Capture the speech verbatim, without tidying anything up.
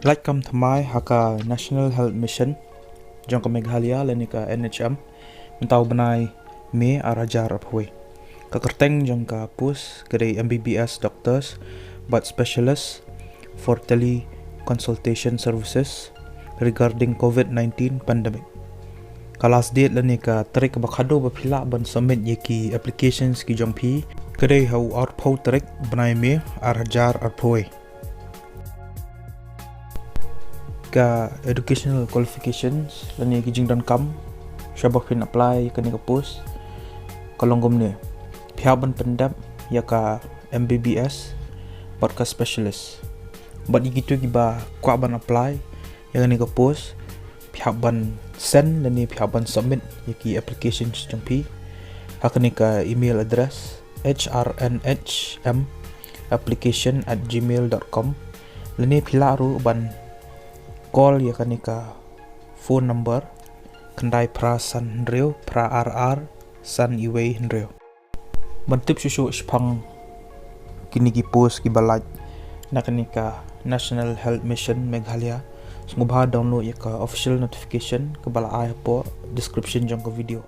Lait kam thymmai ha ka National Health Mission jong ka Meghalaya lane ka N H M mynta u bnai May ar hajar arphew wei. Ka kyrteng jong ka post ka dei M B B S doctors bad specialists for tele consultation services regarding COVID nineteen pandemic. Ka last date lane ka tarik ba khadduh ba phi lah ban submit ïa ki applications ki jong phi ka dei ha u arphew tarik bnai May ar hajar arphew wei. Ka educational qualifications lane ki jingdonkam shaba phin apply ïa kane ka post ka long kumne: phi hap ban pyndep ïa ka M B B S bad ka specialist. Bad ïa kito kiba kwah ban apply ïa kane ka post, phi hap ban send lane phi hap ban submit ïa ki applications jong phi ha kane ka email address: H R N H M application at gmail dot com, lane phi lah ruh ban call ïa kane ka phone number: khyndai phra san hynriew phra ar ar san iwei hynriew. Ban tip shuh shuh shaphang kine ki post kiba lait na kane ka National Health Mission Meghalaya, sngewbha download ïa ka official notification kaba la ai hapoh description jong ka video.